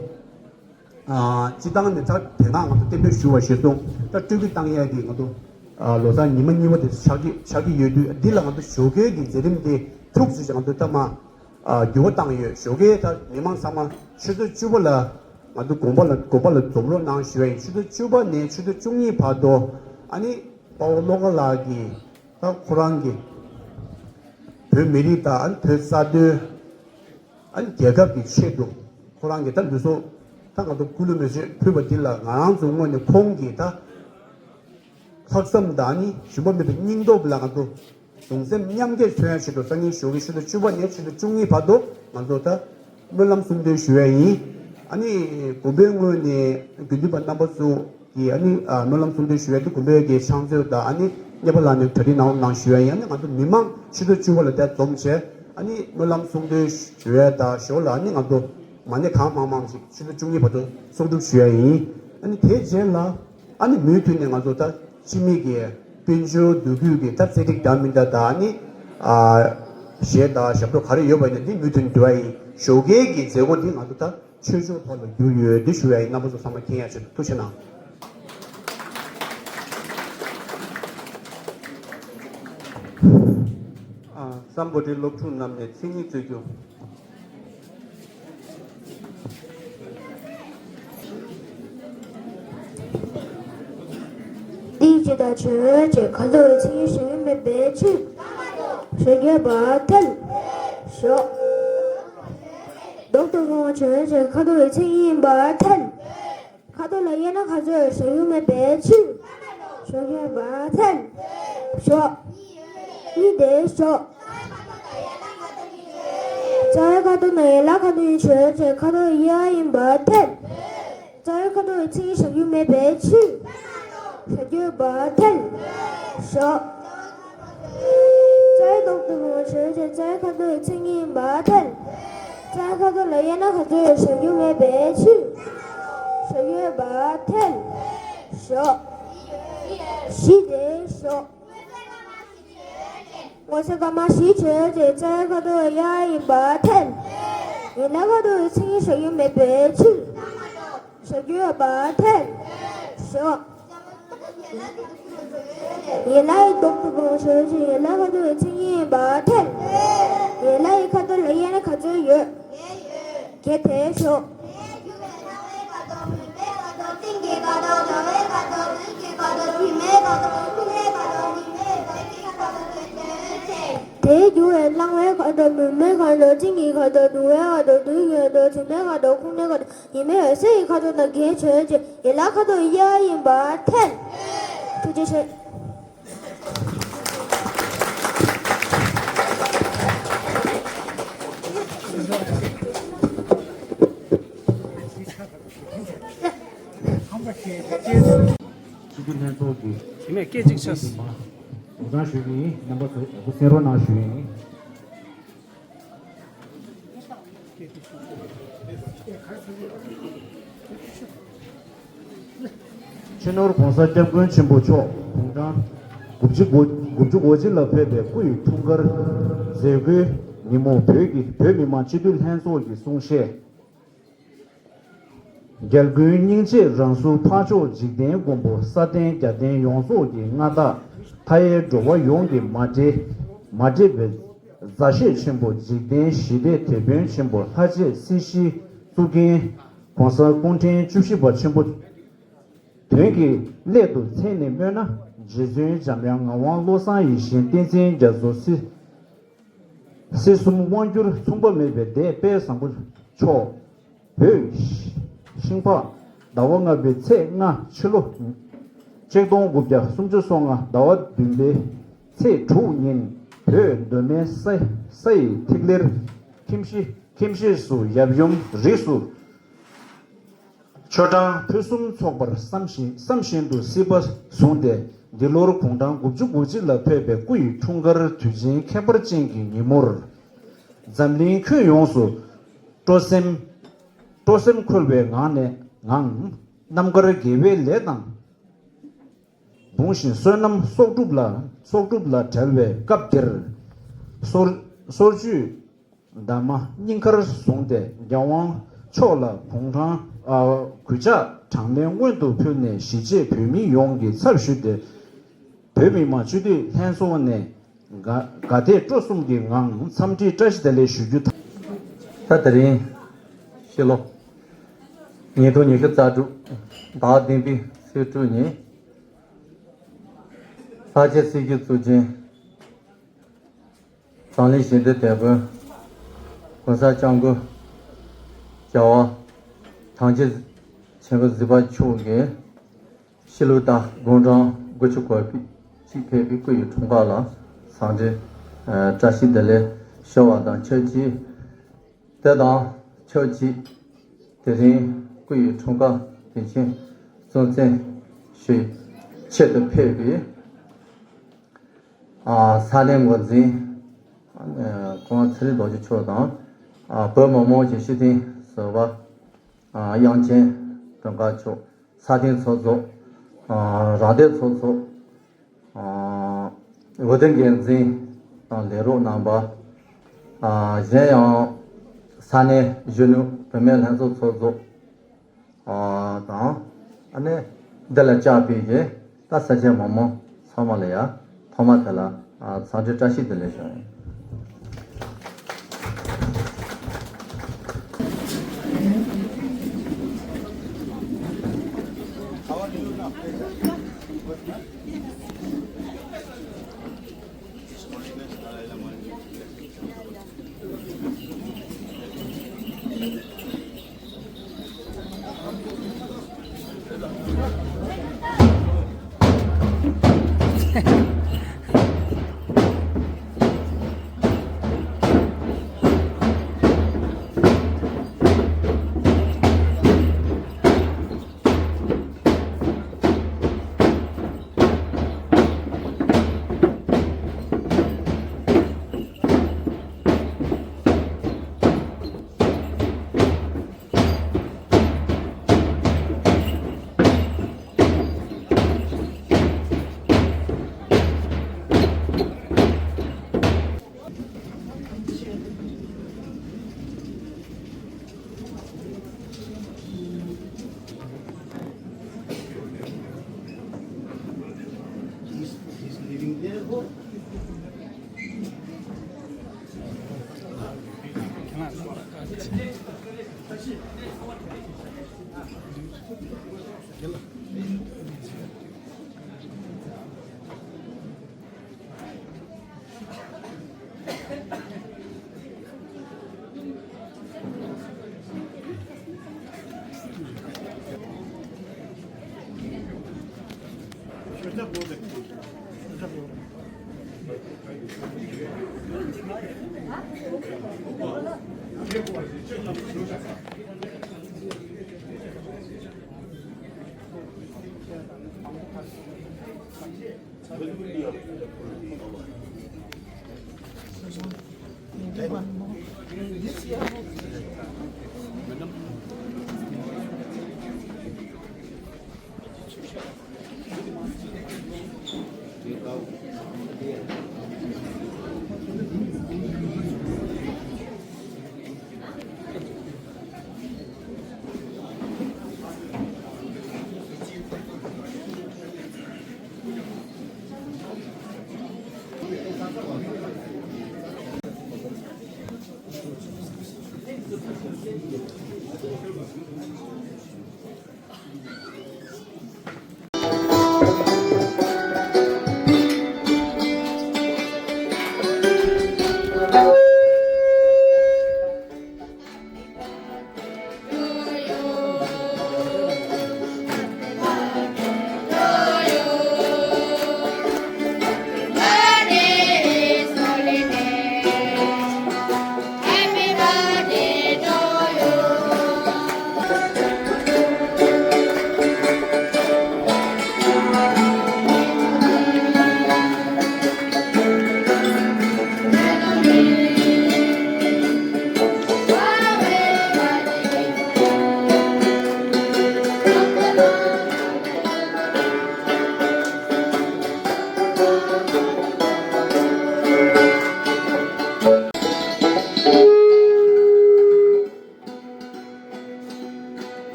ཨ་སྤྱི་བཏང་ནས་ད་དེ་སྔ་ང་ཚོ་གཏན་འབེབས་ཞུ་བ་ཞིག་སོང་ད་སྤྲོ་སྐྱིད་བཏང་ཡས་ཀྱི་ང་ཚོ་ཨ་ལོ་གསར་ཉི་མ་གཉིས་པ་དེ་ཆགས་ཀྱི་ཆགས་ཀྱི་ཡོད་དུས་འདི་ལ་ང་ཚོ་ཞོགས་ཀའི་གི་མཛད་རིམ་དེ་ཐུགས་རྗེ་ཆེ་ང་ཚོ་ད་མ་ཨ་འགྱུར་བ་བཏང་ཡོད། ཞོགས་ཀའི་ད་མི་མང་ཚང་མ་ཆུ་ཚོད་བཅུ་པ་ལ་ང་ཚོ་དགོན་པ་ལ་དགོན་པ་ལ་འཛོམས་རོགས་གནང་ཞུ་བ་ཡིན། ཆུ་ཚོད་བཅུ་པ་ནས་ཆུ་ཚོད་བཅུ་གཉིས་བར་དུ་ཨ་ནི་དཔའ་བོ་བློ་དགའ་ལགས་ཀྱིས་ད་ཁོ་རང་གི་བོད་མི་རིགས་དང་ཨ་ནི་བོད་གསར་གཏོད་ཨ་ནི་རྒྱལ་ཁབ་ཀྱི་ཆེད་དུ་ཁོ་རང་གི་ད་ལུས་སྲོག་ད་ང་ཚོ་སྐུ་ལུས་མེ་མཆོད་ཕུལ་བ་འདི་ལ་ང་རང་ཚོའི་ངོས་ནས་ཁོང་གི་ད་ལྷག་བསམ་དང་ནི་ཞུམ་པ་མེད་པའི་སྙིང་སྟོབས་ལ་ང་ཚོ་གདུང་སེམས་མཉམ་སྐྱེད་མཚོན་ཡ་ཆེད་དུ་སང་ཉིན་ཞོགས་ཀྱི་ཆུ་ཚོད་བཅུ་པ་ནས་ཆུ་ཚོད་བཅུ་གཉིས་བར་དུ་ང་ཚོ་ད་སྨོན་ལམ་གསུང་འདོན་ཞུ་ཡ་ཡིན། ཨ་ནི་དགོན་པའི་ངོས་ནས་དགེ་འདུན་པ་རྣམ་པ་ཚོ་གིས་ཨ་ནི་ཨ་སྨོན་ལམ་གསུང་འདོན་ཞུ་ཡ་དེ་དགོན་པའི་གི་ཕྱག་མཛོད་དང་ཨ་ནི་གཉེར་པ་ལགས་ནས་གྲ་སྒྲིག་གནང་རོགས་གནང་ཞུ་ཡ་ཡིན། ཨ་ནི་ང་ཚོ་མི་མང་ཆུ་ཚོད་བཅུ་པ་ལ་དེ་འཛོམས་བྱས་ཨ་ནི་སྨོན་ལམ་གསུང་འདོན་ཞུ་ཡ་དང་ཞོར་ལ་ཨ་ནི་ང་ཚོ་མ་ཎི་གང་མང་མང་ཞིག་ཆུ་ཚོད་བཅུ་གཉིས་བར་དུ་གསོག་སྒྲུབ་ཞུ་ཡ་ཡིན། ཨ་ནི་དེའི་རྗེས་ལ་ཨ་ནི་མུ་མཐུད་ནས་ང་ཚོ་ད་ཕྱི་མིག་གི་དཔལ་འབྱོར་འདུ་རྒྱུད་ཀྱི་ད་རྩེད་སྒྲིག་འདྲ་མི་འདྲ་དང་ཨ་ནི་ཨ་གཞས་དང་ཞབས་བྲོ་ག་རེ་ཡོད་པ་ཡིན་ན་འདི་མུ་མཐུད་ནས་འགྲོ་ཡ་ཡིན། ཞོགས་ཀའི་གི་མཛད་སྒོ་འདི་ང་ཚོ་ད་ཆོས་ཕྱོགས་ཐོག་ལ་གྱུར་ཡོད་འདི་ཞུ་ཡ་ཡིན། རྣམ་པ་ཚོ་ཚང་མ་མཁྱེན་ཡ་ཆེད་དུ་ཐུགས་རྗེ་གནང་། ཨ་སམ་བྷོ་ཊའི་སློབ་ཕྲུག་རྣམས་ནས་མཚན་ཉིད་རྩོད་རྒྱུ། འདིའི་རྗེས་ད་ཆོས་ཅེས་ཁ་དོག་ཚིག་ཞིག་མེད་པའི་ཕྱིར། ཞེས་བརྗོད་པར་ཐལ། ཞོག་མདོག་ཏུ་རུང་བ་ཆོས་ཅེས་ཁ་དོག་ཚིག་ཡིན་པར་ཐལ། ཁ་དོག་ལ་དབྱེ་ན་ཁ་ཚོས་ཞེས་ཡུལ་མེད་པའི་ཕྱིར། ཞེས་བརྗོད་པར་ཐལ། ཞོག་གཉིས་ཏེ་ཞོག་རྩ་བའི་ཁ་དོག་ནི་ཡན་ལག་ཁ་དོག་ཡིན་ཆོས་ཅན། ཁ་དོག་དབྱེ་བ་ཡིན་པར་ཐལ། རྩ་བའི་ཁ་དོག་ཚིག་ཞེས་ཡུལ་མེད་པའི་ཕྱིར། ཞེས་བརྗོད་པར་ཐལ། ཞོག་རྩ་བའི་མདོག་ཏུ་རུང་བ་ཆོས་ཅན། རྩ་བའི་ཁ་དོག་ཚིག་ཡིན་པར་ཐལ། རྩ་བའི་ཁ་དོག་ལ་དབྱེ་ན་ཁ་ཚོས་ཞེས་ཡུལ་མེད་པའི་ཕྱིར། ཞེས་བརྗོད་པར་ཐལ། ཞོག་བཞི་ཏེ་ཞོག་ངོ་ཚ་སྐར་མ་བཞི་ཆོས་ཅན། རྩ་བའི་ཁ་དོག་དབྱེ་བ་ཡིན་པར་ཐལ། ཡན་ལག་ཁ་དོག་ཚིག་ཞེས་ཡུལ་མེད་པའི་ཕྱིར། ཞེས་བརྗོད་པར་ཐལ། ཞོག་ཡན་ལག་གི་མདོག་ཏུ་རུང་བ་ཆོས་ཅན། ཡན་ལག་ཁ་དོག་ཚིག་ཡིན་པར་ཐལ། ཡན་ལག་གི་ཁ་དོག་ལ་དབྱེ་ན་ག་ཚོད་ཡོད། བརྒྱད་དེ་ཞོག་དེའི་རྒྱུ་བས་སྣང་བའི་ཁ་དོག་མིག་མའི་ཁ་དོག་སྨྱུག་མའི་ཁ་དོག་སྤྲིན་གྱི་ཁ་དོག་དུ་བའི་ཁ་དོག་དྲི་མའི་ཁ་དོག་ཁུག་མའི་ཁ་དོག་ཉི་མའི་འོད་ཟེར་གྱི་ཁ་དོག་རྣམས་བརྒྱད་ཆོས་ཅན། ཡན་ལག་ཁ་དོག་དབྱེ་བ་ཡིན་པར་ཐལ། ཐུགས་རྗེ་ཆེ། སྤྱི་འཐུས་ལྷན་ཚོགས་ཀྱི་དེ་ནས་སྐད་ཅིག་ཆགས། དོ་སྣང་ཞུ་གི་ཡིན། རྣམ་པ་ཚོ་ཡག་པོ་གསན་རོགས་གནང་ཞུ་ཡིན། སྤྱི་ནོར་༸གོང་ས་༸སྐྱབས་མགོན་ཆེན་པོ་མཆོག་དགུང་གྲངས་དགུ་བཅུ་གོ་དགུ་བཅུ་གོ་གཅིག་ལ་ཕེབས་པའི་སྐུ་ཡི་འཁྲུངས་སྐར་ མཛད་སྒོའི་ཉིན་མོ། བོད་ཀྱི་བོད་མི་མང་སྤྱི་འཐུས་ལྷན་ཚོགས་ཀྱི་གསུང་བཤད། རྒྱལ་ཀུན་སྙིང་རྗེའི་རང་གཟུགས་འཕགས་མཆོག་འཇིག་རྟེན་མགོན་པོ་ས་སྟེང་རྒྱལ་བསྟན་ཡོངས་རྫོགས་ཀྱི་མངའ་བདག་མཐའ་ཡས་འགྲོ་བ་ཡོངས་ཀྱི་མ་འདྲེས་མ་འདྲེས་པའི་མཛའ་བཤེས་ཆེན་པོ། འཇིག་རྟེན་ཞི་བདེའི་དེད་དཔོན་ཆེན་པོ། ལྷ་རྗེ་སྲིད་ཞིའི་གཙུག་རྒྱན་༸གོང་ས་སྐུ་ཕྲེང་བཅུ་བཞི་པ་ཆེན་པོ། དོན་གྱི་སླད་དུ་མཚན་ནས་སྨོས་ན། རྗེ་བཙུན་འཇམ་དབྱངས་ངག་དབང་བློ་བཟང་ཡིད་བཞིན་བསྟན་འཛིན་རྒྱ་མཚོ། སྲིད་སྲིད་གསུམ་དབང་བསྒྱུར་མཚུངས་པ་མེད་པའི་སྡེ་དཔལ་བཟང་པོ་མཆོག་བོད་ཤིང་ཕག་ཟླ་བ་ལྔ་པའི་ཚེས་ལྔ། ཕྱི་ལོ་ཆིག་སྟོང་དགུ་བརྒྱ་སུམ་ཅུ་སོ་ལྔ་ཟླ་བ་བདུན་པའི་ཚེས་དྲུག་ཉིན་བོད་མདོ་སྨད་ས་ས་ཡི་ཐིག་ལེར་ཁྱིམ་གཞི་ཁྱིམ་གཞིས་སུ་ཡབ་ཡུམ་རིས་སུ་ཆོ་འབྲང་ཕུན་སུམ་ཚོགས་པར་བསམ་བཞིན་བསམ་བཞིན་དུ་སྲིད་པ་བཟུང་སྟེ། འདི་ལོར་དགུང་གྲངས་དགུ་བཅུ་གོ་གཅིག་ལ་ཕེབས་པའི་སྐུ་ཡི་འཁྲུངས་སྐར་དུས་ཆེན་ཁྱད་པར་ཅན་གྱི་ཉིན་མོར། འཛམ་གླིང་ཁྱོན་ཡོངས་སུ་སྤྲོ་སེམས་སྤྲོ་སེམས་འཁོལ་བའི་ངང་ནས་ངང་རྣམ་དཀར་དགེ་བའི་ལས་དང་འབུངས་ཤིང་བསོད་ནམས་གསོག་སྒྲུབ་ལ་གསོག་སྒྲུབ་ལ་བྲེལ་བའི་སྐབས་འདིར། སོར་སོར་བཅུད་འདབ་མ་སྙིང་ཁར་བཟུང་སྟེ། རྒྱལ་དབང་མཆོག་ལ་དགུང་གྲངས་ཨ་གུས་ཕྱག་གྲངས་མེད་སྔོན་དུ་ཕུལ་ནས། གཞིས་བྱེས་བོད་མི་ཡོངས་ཀྱི་ཚབ་ཞུས་ཏེ། བོད་མི་མང་སྤྱི་འཐུས་ལྷན་ཚོགས་ནས་དགའ་དགའ་དད་སྤྲོ་གསུམ་གྱི་ངང་འཚམས་འདྲི་བཀྲ་ཤིས་བདེ་ལེགས་ཞུ་རྒྱུ་དང་། ད་དེ་རིང་ཕྱི་ལོ་ཉིས་སྟོང་ཉི་ཤུ་རྩ་དྲུག་ཟླ་བདུན་པའི་ཚེས་དྲུག་ཉིན། ལྷ་རྗེ་སྲིད་ཞིའི་གཙུག་རྒྱན། འཛམ་གླིང་ཞི་བདེའི་དེད་དཔོན། ༸གོང་ས་༸སྐྱབས་མགོན་རྒྱལ་བ་ཐམས་ཅད་མཁྱེན་པ་གཟིགས་པ་མཆོག་གིས་ཕྱི་ལོ་ཟླ་དགུང་གྲངས་དགུ་བཅུ་གོ་གཅིག་ཕེབས་པའི་སྐུ་ཡི་འཁྲུངས་སྐར་ལ་འཚམས་འདྲི་བཀྲ་ཤིས་བདེ་ལེགས་ཞུ་བ་དང་ཆབས་ཅིག་དེ་དང་ཆབས་ཅིག་དེ་རིང་སྐུ་ཡི་འཁྲུངས་སྐར་དུས་ཆེན་སྲུང་བརྩི་ཞུ་ཆེད་དུ་ཕེབས་པའི་ས་གནས་འགོ་འཛིན་༸གོང་ས་ཚེ་རིང་རྡོ་རྗེ་མཆོག་དང་། བོད་མི་མང་སྤྱི་འཐུས་ཟུར་པ་དབྱངས་ཅན་སྒྲོལ་དཀར་མཆོག་ས་སྟེང་ཚོགས་གཙོ། རང་སྡེ་ཚོགས་གཙོ། འོས་བསྡུ་འགན་འཛིན་དང་ལས་རོགས་རྣམ་པ། གཞན་ཡང་ས་གནས་གཞོན་ནུ་བུད་མེད་ལྷན་ཚོགས་ཚོགས་གཙོ་དང་། ཨ་ནི་འདི་ལ་བཅར་བའི་གི་ད་ས་ཆ་མི་མང་ཚང་མ་ལ་ཡ་ཐོག་མ་དེ་ལ་འཚམས་འདྲི་བཀྲ་ཤིས་བདེ་ལེགས་ཞུ་ཡིན།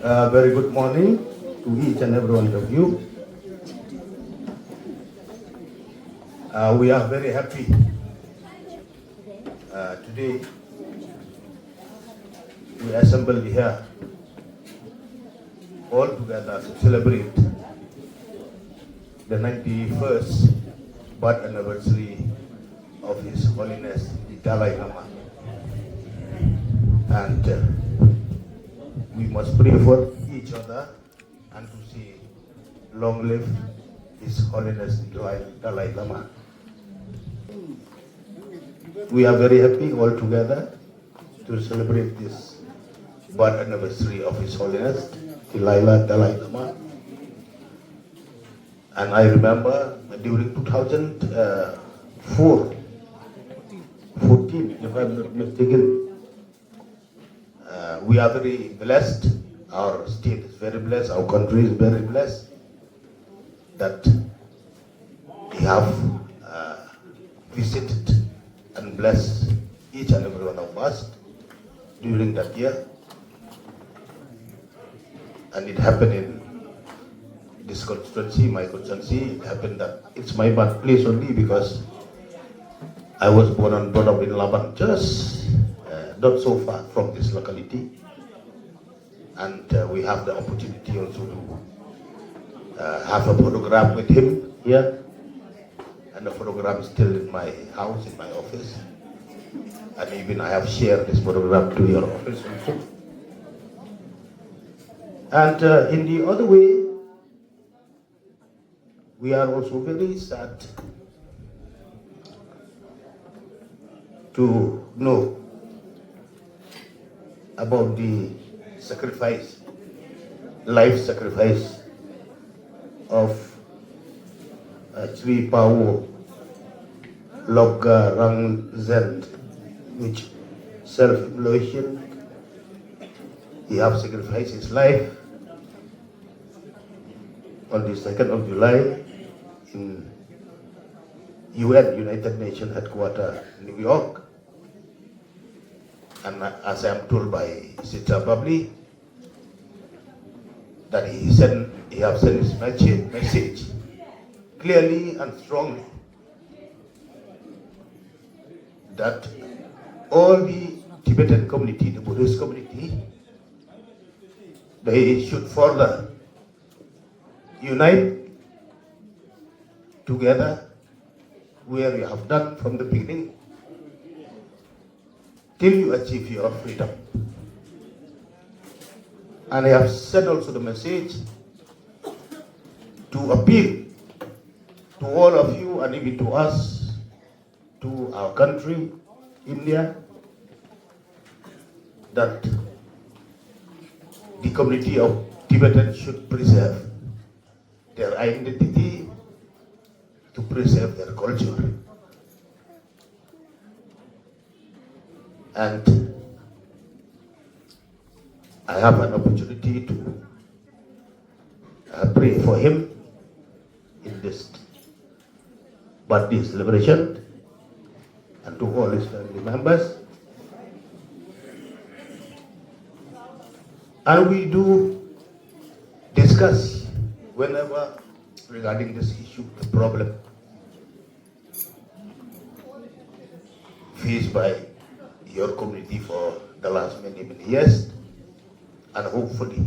Uh, very good morning to each and every one of you. Uh, we are very happy. Uh, today, we assembled here all together to celebrate the ninety-first birth anniversary of His Holiness the Dalai Lama. And uh, we must pray for each other and to say, "Long live His Holiness the Dalai, Dalai Lama." We are very happy all together to celebrate this birth anniversary of His Holiness the Dalai, Dalai Lama. And I remember during two thousand four, fourteen, if I'm not mistaken, uh, we are very blessed. Our state is very blessed. Our country is very blessed that He have uh, visited and blessed each and every one of us during that year. And it happened in this constituency, my constituency. It happened that it's my birthplace only because I was born and brought up in Laban, just uh, not so far from this locality. And uh, we have the opportunity also to uh, have a photograph with him here. And the photograph is still in my house, in my office. And even I have shared this photograph to your office also. And uh, in the other way, we are also very sad to know about the sacrifice, life sacrifice of uh, Sri Pao Logga Rangzen, which self-immolation. He have sacrificed his life on the second of July in U N, United Nations headquarter, New York. And as I am told by Sister Bubbly, that he sent, he have sent his message, message clearly and strongly that all the Tibetan community, the Buddhist community, they should further unite together where you have done from the beginning till you achieve your freedom. And I have sent also the message to appeal to all of you and even to us, to our country, India, that the community of Tibetans should preserve their identity, to preserve their culture. And I have an opportunity to uh, pray for him in this birthday celebration and to all his family members. And we do discuss whenever regarding this issue, the problem faced by your community for the last many, many years, and hopefully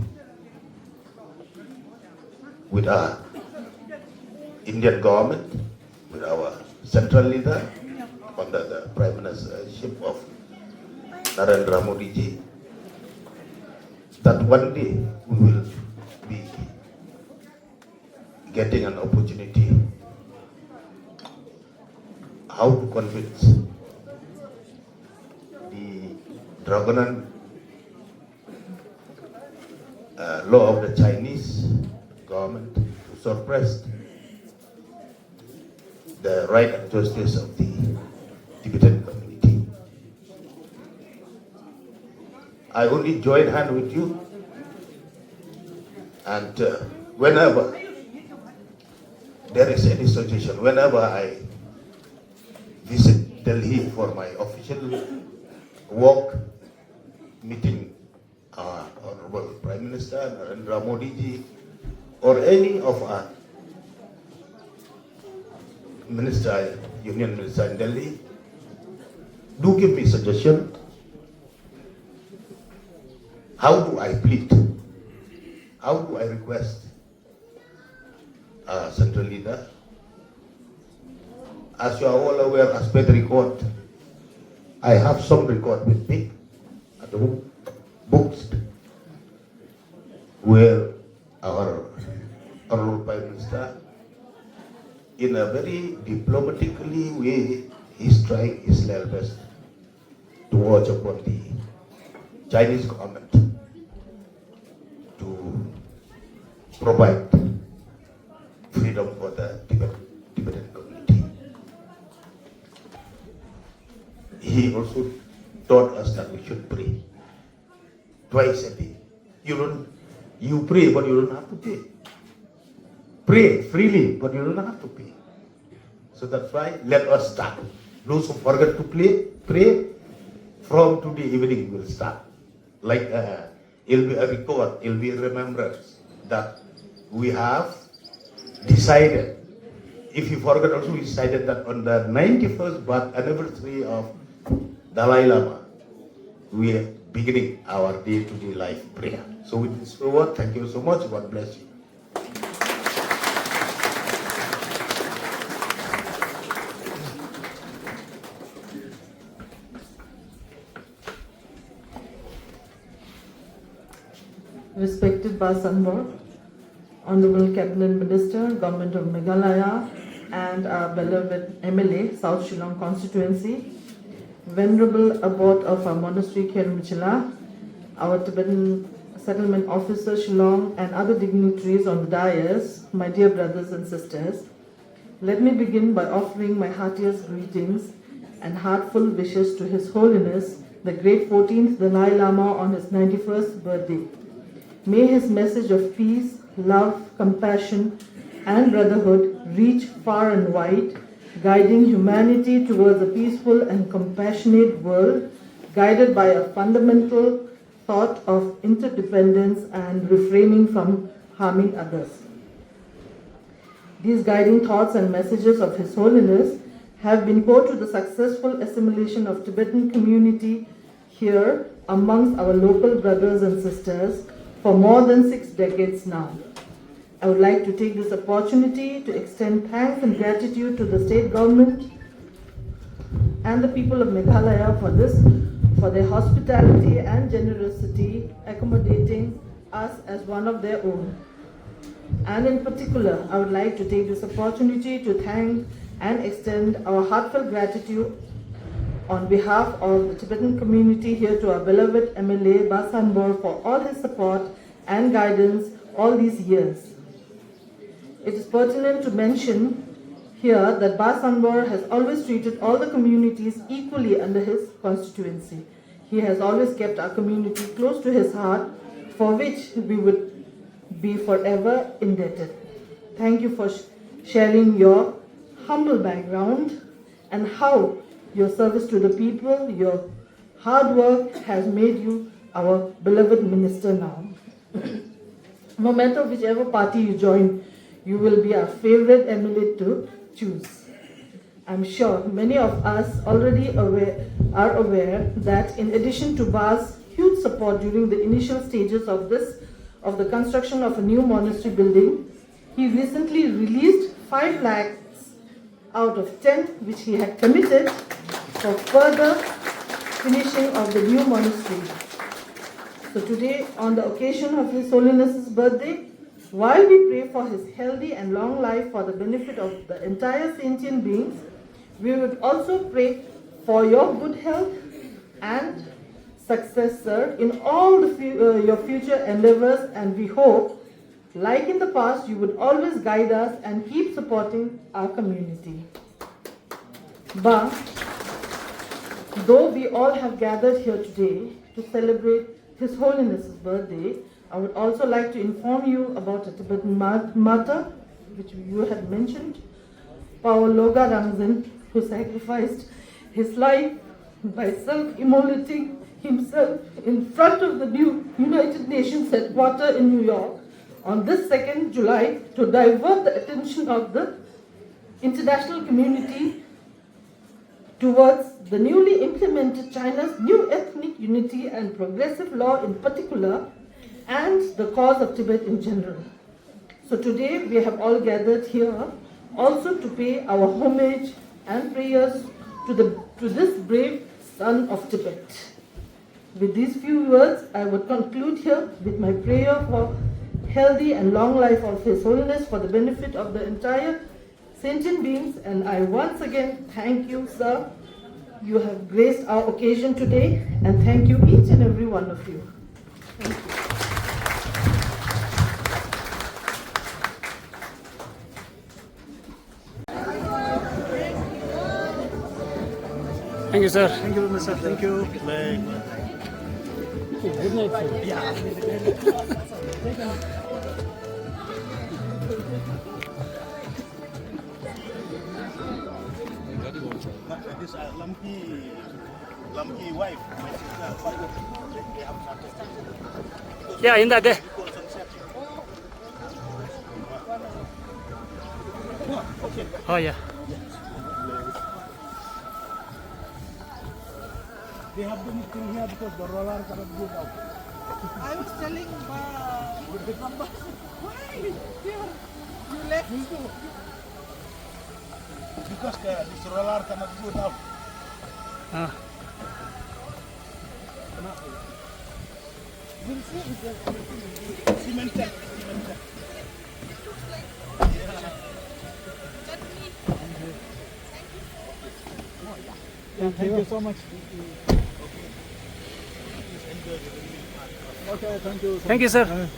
with our Indian government, with our central leader, under the Prime Ministership of Narendra Modi ji, that one day we will be getting an opportunity how to convince the draconian uh, law of the Chinese government to suppress the right and justice of the Tibetan community. I only join hand with you, and uh, whenever there is any suggestion, whenever I visit Delhi for my official work, meeting our Honorable Prime Minister Narendra Modi ji or any of our Minister, Union Minister in Delhi, do give me suggestion. How do I plead? How do I request a central leader? As you are all aware, as per the record, I have some record with me at the book, books, where our Honorable Prime Minister, in a very diplomatically way, is trying his level best to urge upon the Chinese government to provide freedom for the Tibet, Tibetan community. He also taught us that we should pray twice a day. You don't, you pray, but you don't have to pay. Pray freely, but you don't have to pay. So that's why let us start. Those who forget to play, pray, from today evening we'll start. Like, uh, it'll be a record, it'll be a remembrance that we have decided. If you forget also, we decided that on the ninety-first birth anniversary of Dalai Lama, we are beginning our day-to-day life prayer. So with this word, thank you so much. God bless you. Respected Pa Sanbor, Honorable Cabinet Minister, Government of Meghalaya, and our beloved M L A, South Shillong Constituency, Venerable Abbot of our monastery, Khermichila, our Tibetan settlement officer, Shillong, and other dignitaries on the dais, my dear brothers and sisters, let me begin by offering my heartiest greetings and heartful wishes to His Holiness the Great fourteenth Dalai Lama on his ninety-first birthday. May his message of peace, love, compassion, and brotherhood reach far and wide, guiding humanity towards a peaceful and compassionate world guided by a fundamental thought of interdependence and refraining from harming others. These guiding thoughts and messages of His Holiness have been core to the successful assimilation of Tibetan community here amongst our local brothers and sisters for more than six decades now. I would like to take this opportunity to extend thanks and gratitude to the state government and the people of Meghalaya for this, for their hospitality and generosity, accommodating us as one of their own. And in particular, I would like to take this opportunity to thank and extend our heartfelt gratitude on behalf of the Tibetan community here to our beloved M L A Ba Sanbor for all his support and guidance all these years. It is pertinent to mention here that Ba Sanbor has always treated all the communities equally under his constituency. He has always kept our community close to his heart, for which we would be forever indebted. Thank you for sh- sharing your humble background and how your service to the people, your hard work has made you our beloved minister now. No matter whichever party you join, you will be our favorite M L A to choose. I'm sure many of us already aware, are aware that in addition to Ba's huge support during the initial stages of this, of the construction of a new monastery building, he recently released five lakhs out of ten which he had committed for further finishing of the new monastery. So today, on the occasion of His Holiness's birthday, while we pray for his healthy and long life for the benefit of the entire sentient beings, we would also pray for your good health and success, sir, in all the fu- uh, your future endeavors, and we hope, like in the past, you would always guide us and keep supporting our community. But though we all have gathered here today to celebrate His Holiness's birthday, I would also like to inform you about a Tibetan mar- martyr, which you had mentioned, Pawo Loga Ramzin, who sacrificed his life by self immolating himself in front of the new United Nations headquarters in New York on this second July to divert the attention of the international community towards the newly implemented China's new ethnic unity and progressive law in particular, and the cause of Tibet in general. So today we have all gathered here also to pay our homage and prayers to the, to this brave son of Tibet. With these few words, I would conclude here with my prayer for healthy and long life of His Holiness for the benefit of the entire sentient beings, and I once again thank you, sir. You have graced our occasion today, and thank you, each and every one of you. Thank you. Thank you, sir. Thank you very much, sir. Thank you. Good night, sir. Yeah. But this, uh, Lamki, Lamki wife, my sister, they have not. Yeah, in that day. Oh, yeah. They have been staying here because the roller cannot go down. I was telling, uh, why here you left? Because, uh, this roller cannot go down. Ah. We'll see if there's anything. Cemented, cemented. It looks like chutney. Thank you so much. Okay, thank you. Thank you, sir.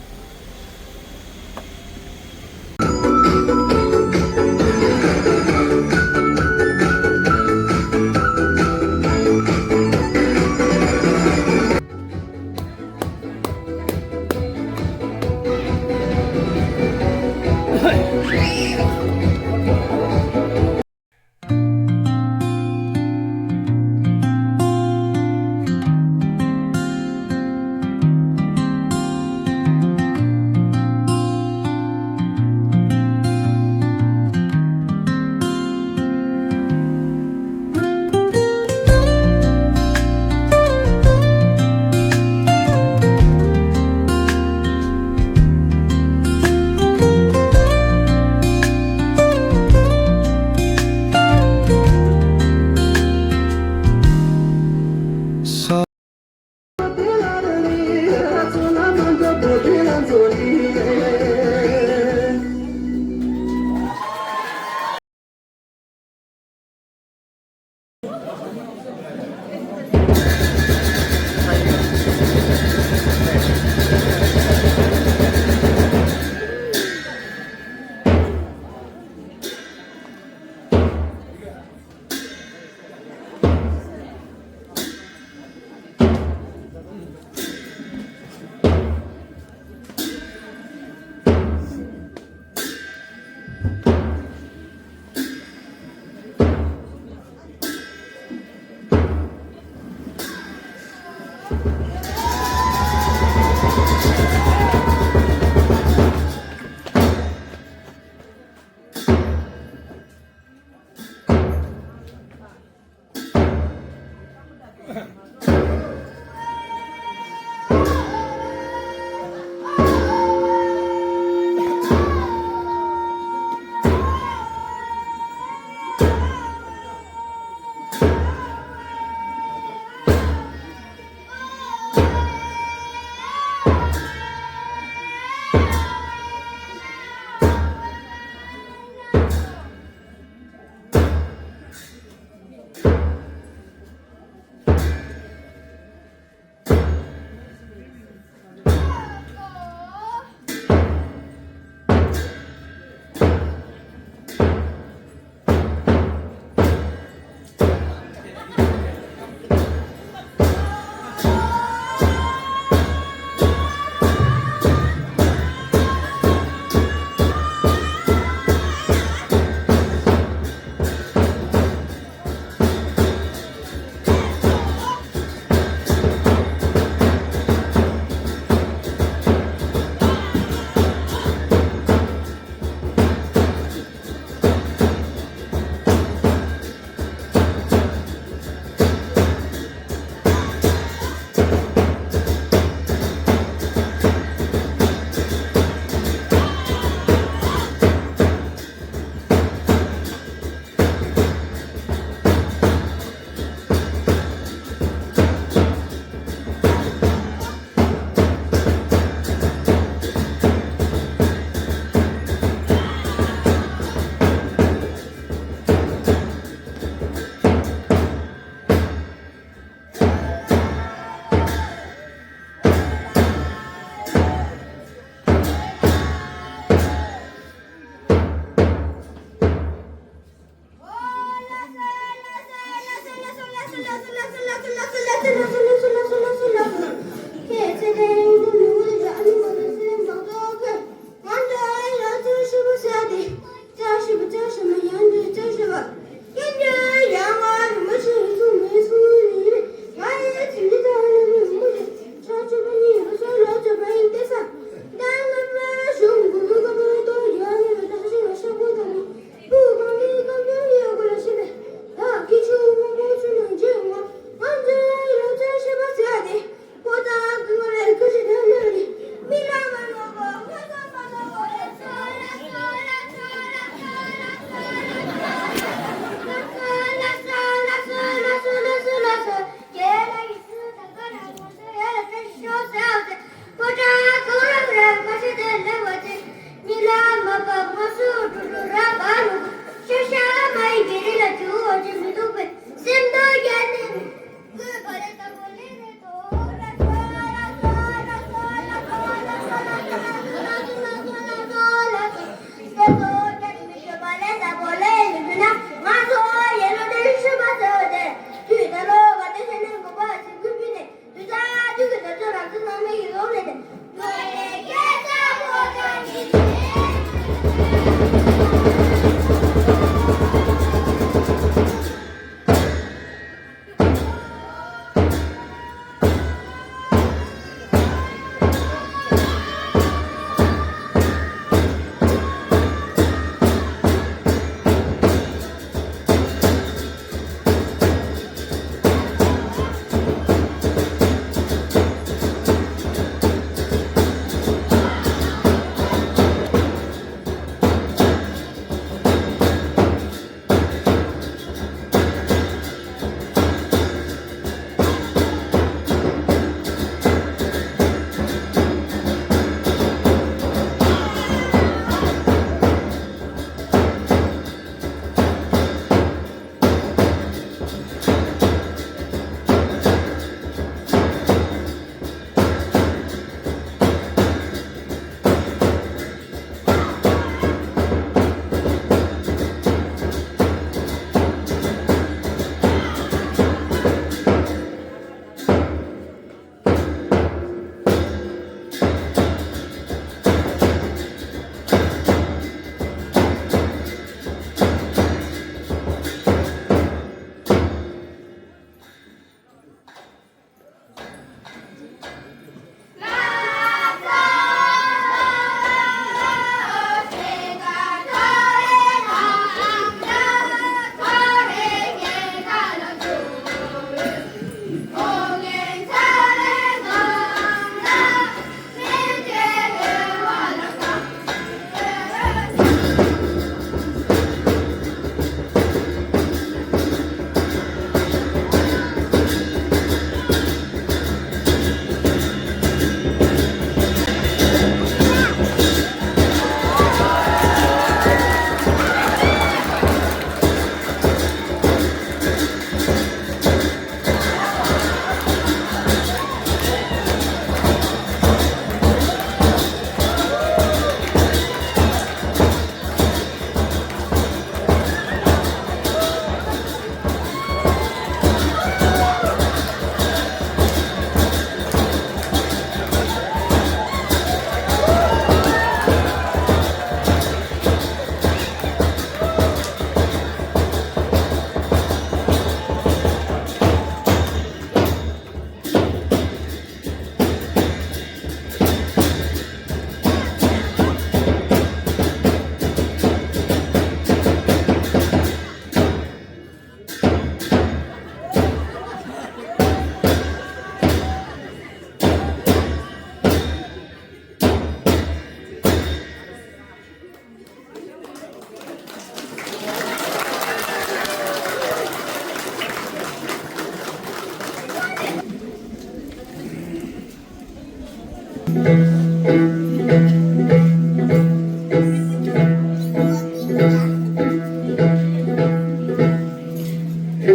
ཡ་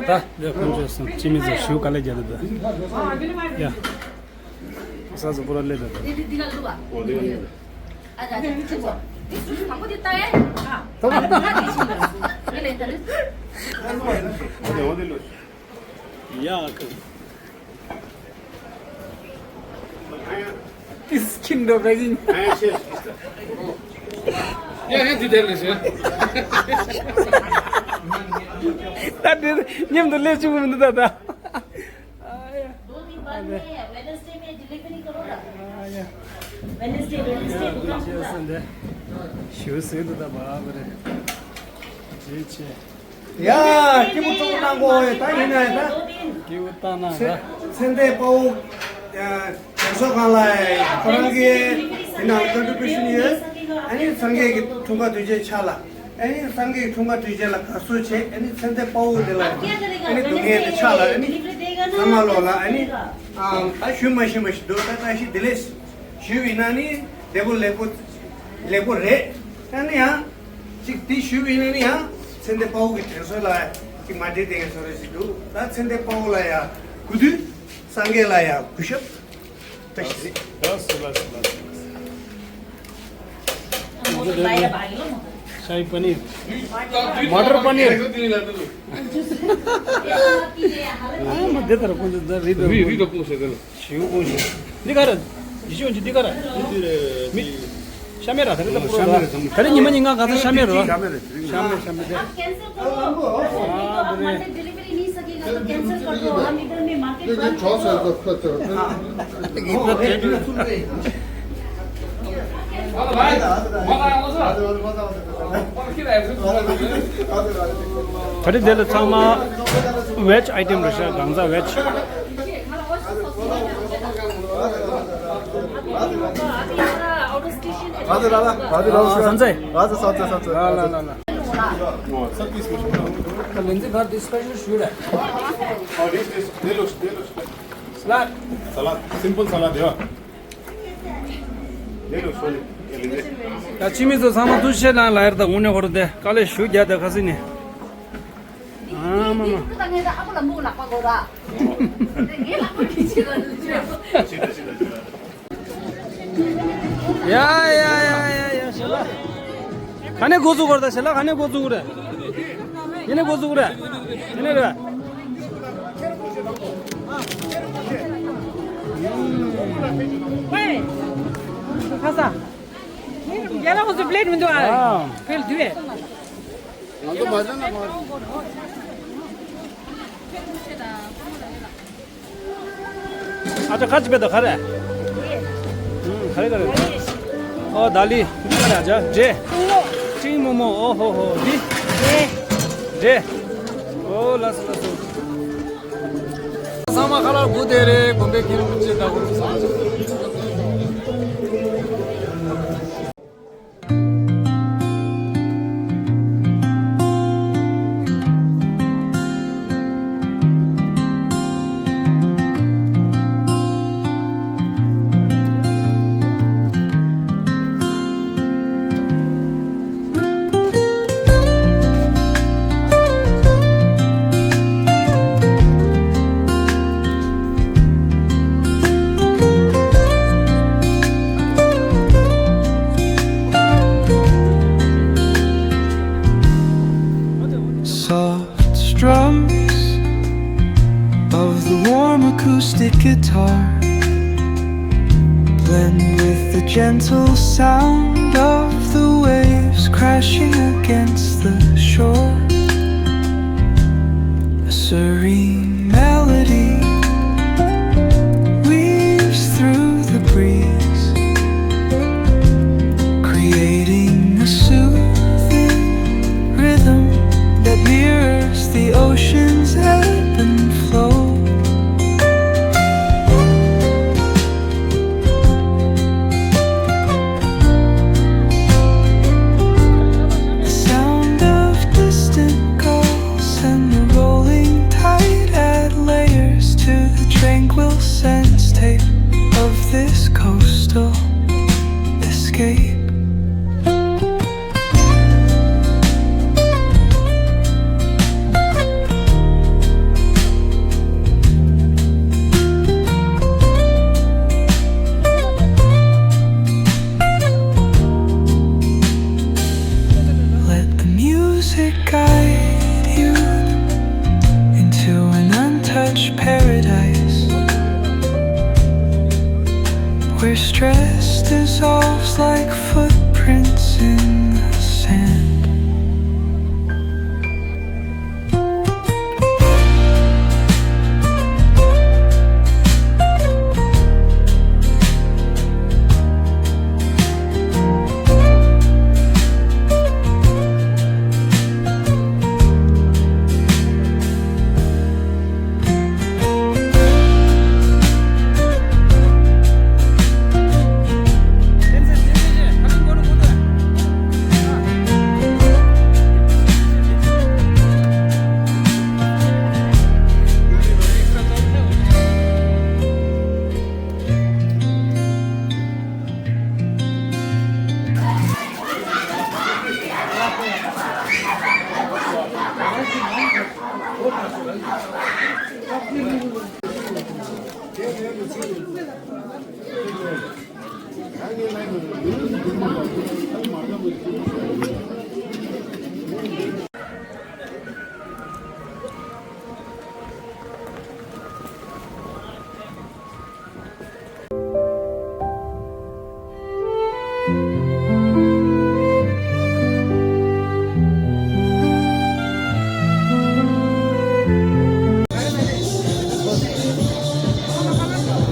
ད་ལས་ཁོང་ཚོས་སོང་། ཅི་མི་ཚོ་ཞུ་ག་ལེ་རྒྱ་ད་ད། ཡ། ས་ཚོ་པོ་ར་ལེ་ད་ད། ཡ་ཁ། This kind of wedding. ད་དེ་མཉམ་དུ་སླེབས་བཅུག་གི་མི་འདུག་ད་ད། Wednesday में delivery करो ना। Wednesday, Wednesday दुकान खुला। ཞུ་སྲིད་འདུག་ད་བ་བ་རེད། ཇེ་ཆེ། ཡ། སྐྱིད་པོ་སྤྲོ་པོ་གནང་གོ། ད་ཡིན་ན་ད། སྐྱིད་པོ་བཏང་ན་ད། ཚེ་ཚེ་འདས་དཔའ་བོ། ཨ། རྒྱ་མཚོ་སྒང་ལ་ཁོ་རང་གི་དེ་ནང་contribution ཡོད། ཨ་ནི་སངས་རྒྱས་ཀྱི་འཁྲུངས་སྐར་དུས་ཆེན་ཆགས་ལ། ཨ་ནི་སངས་རྒྱས་ཀྱི་འཁྲུངས་སྐར་དུས་ཆེན་ལ་དགའ་བསུ་བྱས། ཨ་ནི་ཚེ་འདས་དཔའ་བོ་དེ་ལ་ཨ་ནི་སྡུག་བསྔལ་དེ་ཆགས་ལ། ཨ་ནི་ཚང་མ་ལོག་ལ་ཨ་ནི་ཨ་ད་ཞུ་མ་ཤེས་མ་ཤེས་འདུག་ད་བཀྲ་ཤིས་བདེ་ལེགས། ཞུས་པ་ཡིན་ན་ནི་བདེ་པོ་ལེགས་པོ་ལེགས་པོ་རེད། ད་ནི་ཡང་ཅིག་དེ་ཞུས་པ་ཡིན་ན་ནི་ཡང་ ཚེ་འདས་དཔའ་བོ་གི་དྲན་གསོ་ལ་ཀྱི་མ་འདྲེས་དེ་ངས་བཟོ་རེ་ཞིག་འདུག་ད་ཚེ་འདས་དཔའ་བོ་ལ་ཡ་གུས་འདུད། སངས་རྒྱས་ལ་ཡ་གུས་ཞབས། བཀྲ་ཤིས་བདེ་ལེགས། शाही पनीर, मटर पनीर। हाँ, मैं देता रहा, कौन सा? री, री तो पूछ सकते हैं। ཞིའུ་ཀུང་ཞིག་འདི་ག་རེ། ཡི་ཤུ་འདི་འདི་ག་རེ། མི། ཤ་མེད་ར་ད་རེ་ད་པོ་ར། ད་རེ་ཉི་མ་ཉིན་གང་ག་ཚ་ཤ་མེད་ར། ཤ་མེད་ཤ་མེད་དེ། आप कैंसिल करो। मंडे डिलीवरी नहीं सकेगा तो कैंसिल कर दो। हम इधर में मार्केट बंद कर दो। ད་རེ་དེ་ལ་ཚང་མ་ཝེཇ་ཨའི་ཊེམ་རེད་ཤག་གང་ཟག་ཝེཇ། ཨ་ཙི་ར་ལ། ཨ་ཙི་ར་ལ། ཨ་ཙི་ས་ཙི་ས་ཙི། ལ་ལ་ལ་ལ། ལེན་ཙི་གར་དེ་སི་པེ་ཤལ་ཞུ་རེད། ཨོ་དེ་དེ་དེ་ལོ་དེ་ལོ། སལ་ཌ། སལ་ཌ། སིམ་པལ་སལ་ཌ་དེ་བ། དེ་ལོ་སོ་ལི། ད་ཕྱི་མི་ཚོ་ཚང་མ་ཐུགས་རྗེ་ཆེ་གནང་ལ་ཡར་ད་དངོས་གནས་ཧོར་དེ་དཀའ་ལས་ཞུ་རྒྱ་དེ་ཁ་སི་ནི། ཨ་མ་མ། ཡ་ཡ་ཡ་ཡ་ཡ་ཞལ་ལག་ག་ནས་འགོ་བཙུགས་དགོས་རེད། ད་ཞལ་ལག་ག་ནས་འགོ་བཙུགས་དགོས་རེད། དེ་ནས་འགོ་བཙུགས་དགོས་རེད། དེ་ནས་རེད། ཝེ། ཁ་ས། ཡ་ལ་ཁོ་ཚོ་པི་ལེ་ཊི་མི་འདུག་ཨ། ཨ། ཕེལ་དུས། ང་ཚོ་མ་ཟ་ན་མ། ཨ་ཅག་ཁ་ཅིག་པད་ད་ག་རེ། ཨུམ། ག་རེ་ག་རེ། ཨོ་ད་ལི། འདི་ག་རེ། ཨ་ཅག་འབྲས། ཀྲིང་མོ་མོ། ཨོ་ཧོ་ཧོ། འདི། འབྲས། ཨོ་ལགས་སོ་ལགས་སོ། ཚང་མ་ཁ་ལག་བུ་དེ་རེད། དགོན་པའི་མཁན་རིན་པོ་ཆེ་དང་དགོན་པའི་ཚང་མ། Soft strums of the warm acoustic guitar blend with the gentle sound of the waves crashing against the shore. A serene melody weaves through the breeze, creating a soothing rhythm that mirrors the ocean's ebb and flow. The sound of distant gulls and the rolling tide add layers to the tranquil soundscape of this coastal escape. Let the music guide you into an untouched paradise where stress dissolves like footprints in the sand.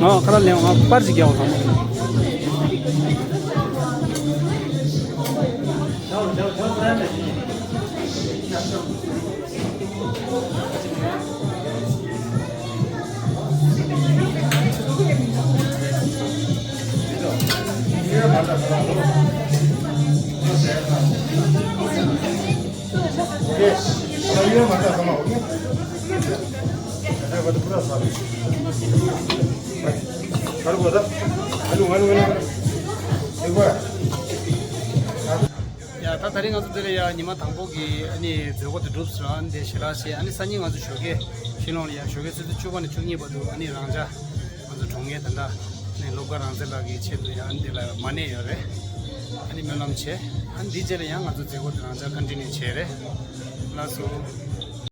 ང་ཁ་ལག་ལེན་ང་པར་ཅིག་རྒྱག་དང་། ཡ་ད་ད་རིང་ང་ཚོ་འདི་ལ་ཡ་ཉི་མ་དང་པོ་གི་ཨ་ནི་མཛད་སྒོ་དེ་གྲུབ་སོང་། ཨ་ནི་དེ་ཞེ་དྲག་བྱས། ཨ་ནི་སང་ཉིན་ང་ཚོ་ཞོགས་ཀས་ཤིང་ལོང་ལ་ཡ་ཞོགས་ཀས་ཆུ་ཚོད་བཅུ་པ་ནས་བཅུ་གཉིས་བར་དུ་ཨ་ནི་རང་འཇགས་ང་ཚོ་གྲོངས་ངེས་ད་ལྟ་ནས་སློབ་དགའ་རང་བཙན་ལགས་ཀྱི་ཆེད་དུ་ཡང་འདི་ལ་མ་གནས་ཡོད་རེད། ཨ་ནི་སྨོན་ལམ་བྱས། ཨ་ནི་འདི་རྗེས་ལ་ཡང་ང་ཚོ་མཛད་སྒོ་དེ་རང་འཇགས་ཀོན་ཊི་ནིའུ་བྱས་རེད། ལགས་སོ།